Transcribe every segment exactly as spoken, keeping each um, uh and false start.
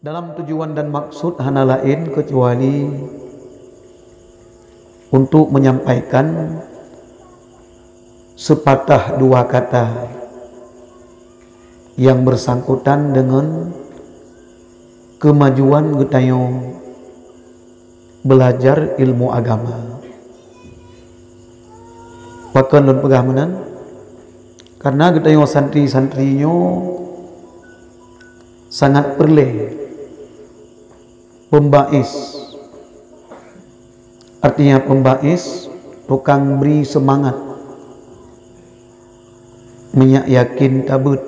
Dalam tujuan dan maksud hana laén keucuali untuk menyampaikan sepatah dua kata yang bersangkutan dengan kemajuan geutanyoe belajar ilmu agama. Pakon lôn peugah meunan? Karena geutanyoe santri-santri nyoe sangat peureulée pembais. Artinya pembais, tukang beri semangat. Minyak yakin tabeuet.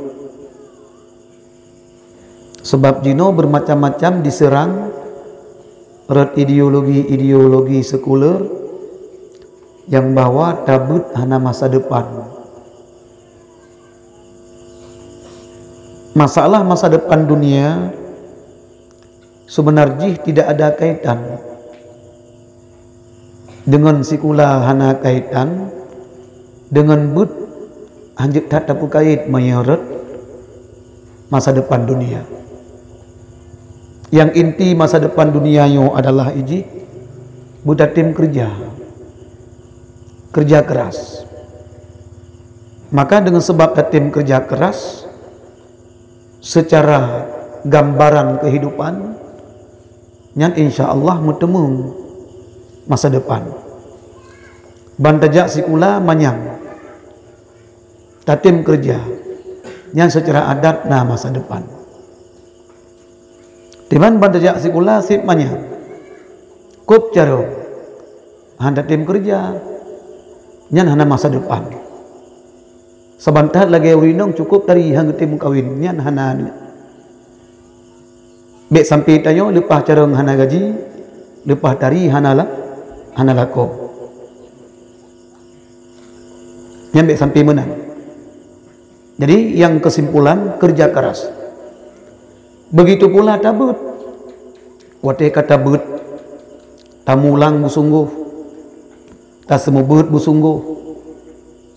Sebab jinoe bermacam-macam diserang rot ideologi-ideologi sekuler yang bahwa tabeuet hana masa depan. Masalah masa depan dunia sebenar jih tidak ada kaitan. Deungon sikula hana kaitan, deungon beuet hanjeuet that tapeukait meunyoe rot masa depan dunia. Yang inti masa depan dunia nyoe adalah ijih beutatem kerja, kerja keras. Maka dengan sebab tatem kerja keras, secara gambaran kehidupan, nyan insya Allah meuteumé masa depan. Ban tajak sikula manyang, tatem kerja, nyan secara adat na masa depan. Tiban ban tajak sikula seb manyang, kop carông, han tatem kerja, nyan hana masa depan. Saban that lagée ureuëng inong cukop tari han geutem meukawen, nyan hana aneuk. Bék sampai tanyoe leupah carông hana gaji, leupah tari hana la, hana lakoe. Nyan bék sampai meunan. Jadi yang kesimpulan kerja keras. Begitu pula tabeuet. Watée ka tabeuet, tamulang beusunggoh, taseumubeuet beusunggoh,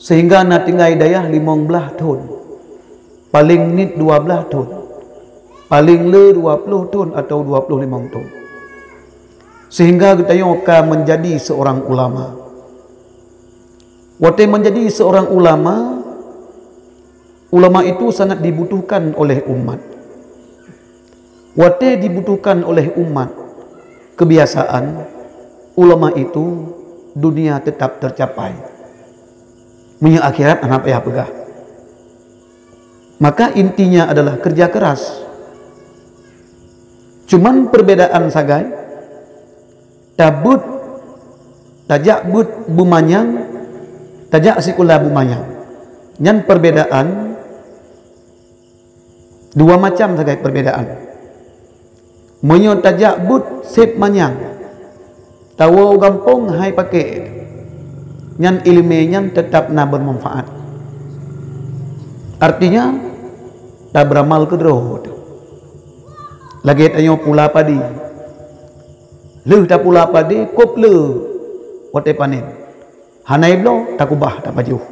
sehingga na tinggai dayah limong blaih thon, paleng niet dua blaih thon, paleng le dua ploh thon atawa dua ploh limong thon. Sehingga geutanyoe ka menjadi seorang ulama. Watée menjadi seorang ulama, ulama itu sangat dibutuhkan oleh umat. Watée dibutuhkan oleh umat, kebiasaan ulama itu dunia tetap tercapai. Meunyoe akhirat hana payah peugah. Maka intinya adalah kerja keras. Cuman perbedaan sagai, tabeuet, tajak beuet beumanyang, tajak sikula beumanyang. Nyan perbedaan dua macam sagai perbedaan. Meunyoe tajak beuet seb manyang, tawoe u gampông hai pakék, nyan iéleumé nyan teutab na beumanfaat. Artinya, tabeuramal keudroe teuh. Lagée tanyoe pula padi. Lheueh tapula padi, kop le watée panen. Hana ibloe, takubah, tapajoh.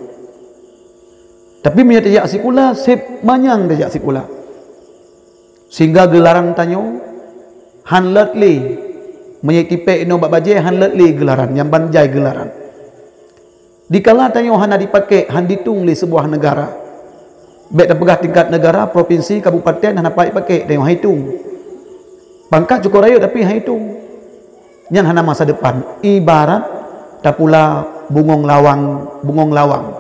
Tapi meunyoe tajak sikula, seb manyang tajak sikula. Sehingga geularan tanyoe han lôt lé. Meunyoe tipék inoe bak bajée han lôt lé geularan, nyang ban jai geularan. Dikala tanyoe hana dipakék, han ditueng lé seubuah neugara. Bék tapeugah tingkat neugara, propinsi, kabupaten hana payah pakék, tanyoe han itueng. Pangkat cukôp rayeuk tapi han itueng. Nyan hana masa depan. Ibarat tapula bungong lawang, bungong lawang.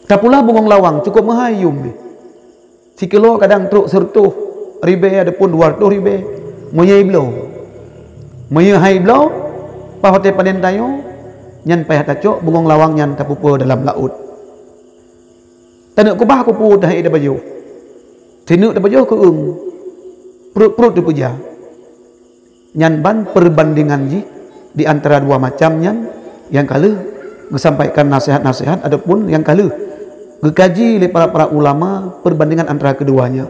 Tapula bungong lawang cukôp meuhai yum jih. Sikilo kadang trok sireutôh ribée ataupun dua reutôh ribée. Meunyoe ibloe, meunyoe han ibloe, paih watée panen tanyoe, nyan payah tacok bungong lawang nyan tapeupeue dalam laôt. Taneuk kubah kupu tahi tapajoh. Sineuk tapajoh keueung, pruet-pruet teupeujah. Nyan ban perbandingan jih di antara dua macam nyan nyang ka lheueh geusampaikan naseuhat-naseuhat ataupun nyang ka lheueh geukaji lé para-para ulama perbandingan antara keduanya.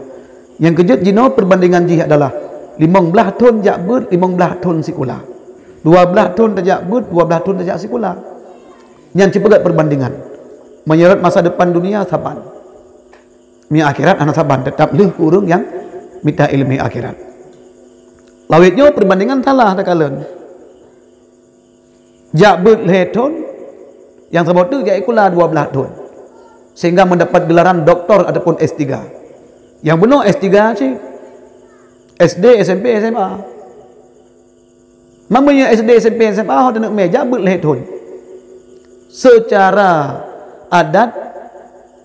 Nyang keujeuet jinoe perbandingan jih adalah limong blaih thon jak beuet, limong blaih thon sikula. Dua blaih thon tajak beuet, dua blaih thon tajak sikula. Nyan sipeugét perbandingan. Meunyoe rot masa depan dunia saban. Meunyoe akhirat hana saban, teutab lheueh keu ureuëng nyang mita ileumèe akhirat. Lawét nyoe perbandingan salah takalon. Jak beuet lhèe thon, nyang saboh teuk jak sikula dua blaih thon, sehingga mendapat gelaran doktor ataupun S tiga. Nyang bunoe S tiga cit, S D, S M P, S M A. Meunyoe S D, S M P, S M A ho taneuk mé jak beuet lhèe thon. Secara adat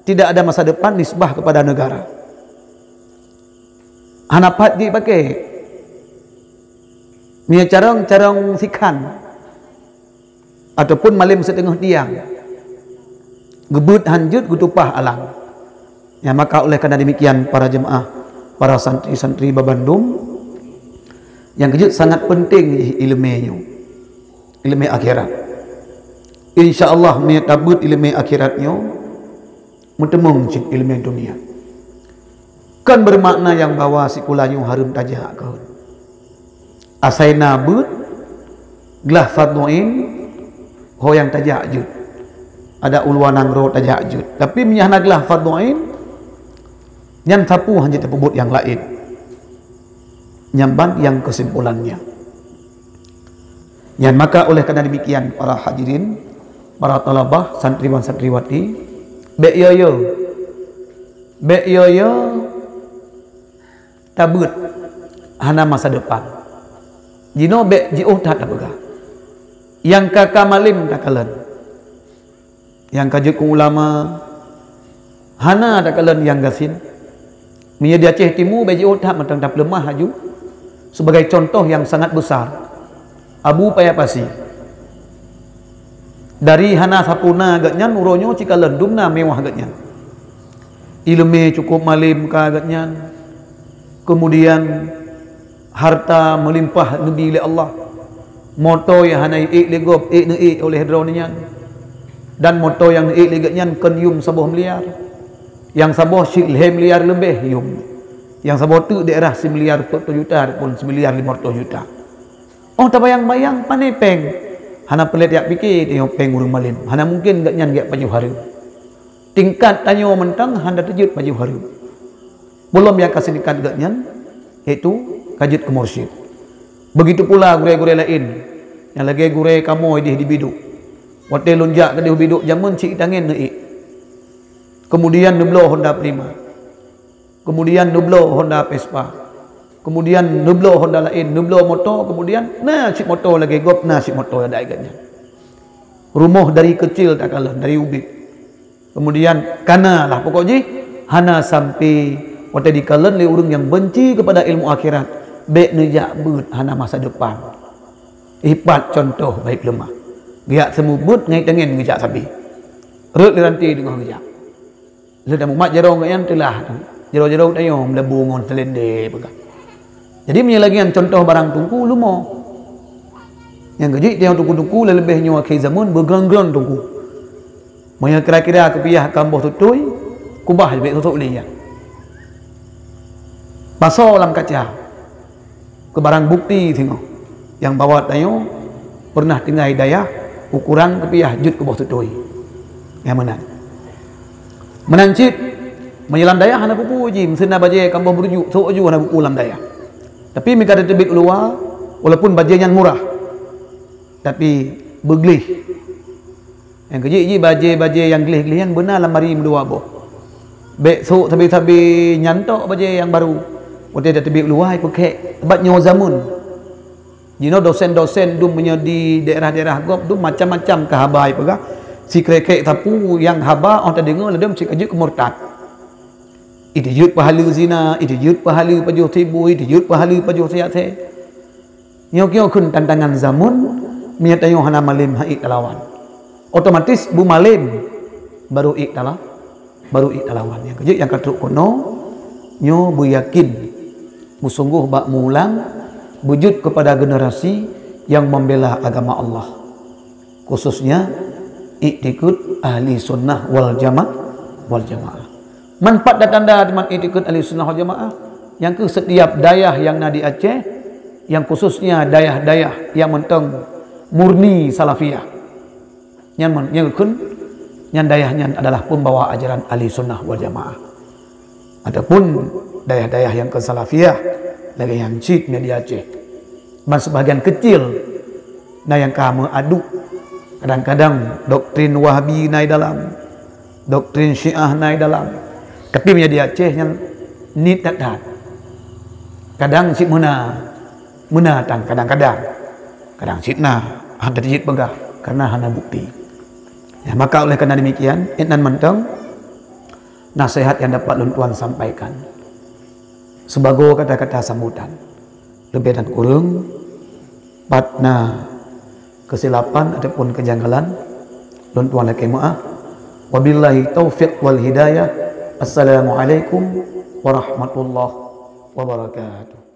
tidak ada masa depan nisbah kepada negara. Hana pat jipakè. Meunyoe carông, carông sikhan ataupun malem siteungoh tiang, geubeuet han jeuet geutupah alang. Nyan maka oleh karena demikian para jemaah, para santri-santri babandum, nyang keujeuet sangat penting jih ileumèe nyoe, ileumèe akhirat. Insya Allah meunyoe tabeuet ileumèe akhirat nyoe, meuteumong cit ileumèe dunia. Kon bermakna nyang bahwa sikula nyoe hareuem tajak keu. Asai na beuet, glah fardhu ain, ho nyang tajak jeuet. Ada uluwa nanggroe tajak jeuet. Tapi meunyoe hana glah fardhu ain, nyan sapeue han jeuet tapeubuet nyang laén. Nyan ban nyang kesimpulannya. Nyan maka oleh karena demikian para hadirin, para talabah, santriwan santriwati, bèk yo-yo, bèk yo-yo tabeuet hana masa depan. Jinoe bèk jiôh that tapeugah. Nyang ka ka malem takalon. Nyang ka jeuet keu ulama, hana takalon nyang gasien. Meunyoe di Aceh Timu bèk jiôh that mantong tapeuleumah laju. Sebagai contoh yang sangat besar, Abu Paya Pasi. Dari hana sapeue na gobnyan, uroe nyoe cikalon dum na mewah gobnyan. Ileumèe cukup malem ka gobnyan. Kemudian harta meulimpah neubi lé Allah. Moto nyang hana ék lé gob, ék neuék oleh droeneuh nyan. Dan moto nyang neuék lé gobnyan kon yum saboh miliar. Nyang saboh cit lhèe miliar leubeh yum. Nyang saboh teuk daerah similiar peuet ploh juta ataupun similiar limong reutôh juta. Oh tabayang-bayang, pané péng. Hana peureulèe jak piké tanyoe péng ureueng malem. Hana mungken gobnyan geujak pajoh hareuem. Tingkat tanyoe mantong hana teujeuet pajoh hareuem. Belom nyang ka seutingkat gobnyan, yaitu ka jeuet keu mursyid. Begitu pula gurèe-gurèe laén, nyang lagèe gurèe kamoe idéh di Bidôk. Watèe lôn jak keudéh u Bidôk jameun cit tangen neuék. Kemudian neubloe Honda Prima. Kemudian neubloe Honda Vespa. Kemudian neubloe Honda laén, neubloe moto, kemudian na cit moto lagèe gob, na cit moto lagèe gobnyan. Rumoh dari keucil takalon, dari ubit. Kemudian kana lah pokok jih, hana sampai watèe dikalon lé ureueng nyang benci kepada ilmu akhirat, bèk neujak beuet hana masa depan. Ipat contoh baik leumah. Geujak seumeubeuet ngai tangen geujak sabe. Rhot lé ranté teungoh geujak. Lheueh tamumat jaroe gobnyan teulah tu. Jaroe-jaroe tanyoe meulabu ngon seulendé peugah. Jadi meunyoe lagèe nyan contoh barang teungku leumo. Nyang keujeuet tanyoe teungku-teungku leubeh nyoe akhé zaman beugrön-grön teungku. Meunyoe kira-kira keupiah ka boh tutui, kubah bèk sosok lé nyan. Pasoe lam kaca. Keu barang bukti singoh nyang bahwa tanyoe peureunah tinggai dayah ukoran keupiah jeuet keu boh tutui. Nyang meunan. Meunan cit, meunyoe lam dayah hana peue-peue ji, meuseue na bajèe ka boh beurujuk, sôk ju hana peue-peue lam dayah. Tapi meuka tateubiet u luwa, walaupun bajèe nyan murah, tapi beugleh. Nyang keujeuet jih bajèe-bajèe nyang gleh-gleh nyan beuna lam mari meudua boh. Bèk sôk sabe-sabe nyan tok bajèe nyang barô. Watèe tateubiet u luwa ipeukhèk, sabab nyoe zaman. Jinoe dosen-dosen dum meunyoe di daerah-daerah gob dum macam-macam keu haba ipeugah. Sikrék-krék sapeue nyang haba 'oh tadeungoe ladôm cit ka jeuet keu murtad. Ijeuet peuhaleue zina, ijeuet peuhaleue pajoh tibu, ijeuet peuhaleue pajoh siasé. Nyoe keuh kheun tantangan zaman, meunyoe tanyoe hana malem han ék talawan. Otomatis beumalem baru ék tala-, baru ék talawan. Nyang keujeuet nyang ka trok keunoe, nyoe beuyakin, beusunggoh bak meuulang, beujeuet keupada generasi nyang membela agama Allah. Khususnya iktikad ahli sunnah wal jama-, wal jamaah. Manfaat dan tanda teuma iktikad ahli sunnah wal jamaah, nyang keuh setiap dayah nyang na di Aceh, nyang khususnya dayah-dayah nyang mantong murni salafiyah. Nyan man-, nyang kheun, nyan dayah nyan adalah pembawa ajaran ahli sunnah wal jamaah. Ataupun dayah-dayah nyang kon salafiyah, lagée nyan cit na di Aceh. Ban sebahagian kecil na nyang ka meuadu. Kadang-kadang doktrin Wahabi na di dalam, doktrin Syiah na di dalam. Tapi meunyo di Aceh nyan niet that-that. Kadang cit meuna, meuna tan kadang-kadang. Kadang cit na, hana jeuet peugah karena hana bukti. Ya, maka oleh karena demikian, inan mantong nasihat nyang dapat lôn tuan sampaikan. Sibagoe kata-kata sambutan. Leubeh dan kureueng, pat na keusilapan ataupun keujanggalan, lôn tuan lakée meu'ah. Wabillahi taufiq wal hidayah. Assalamualaikum warahmatullahi wabarakatuh.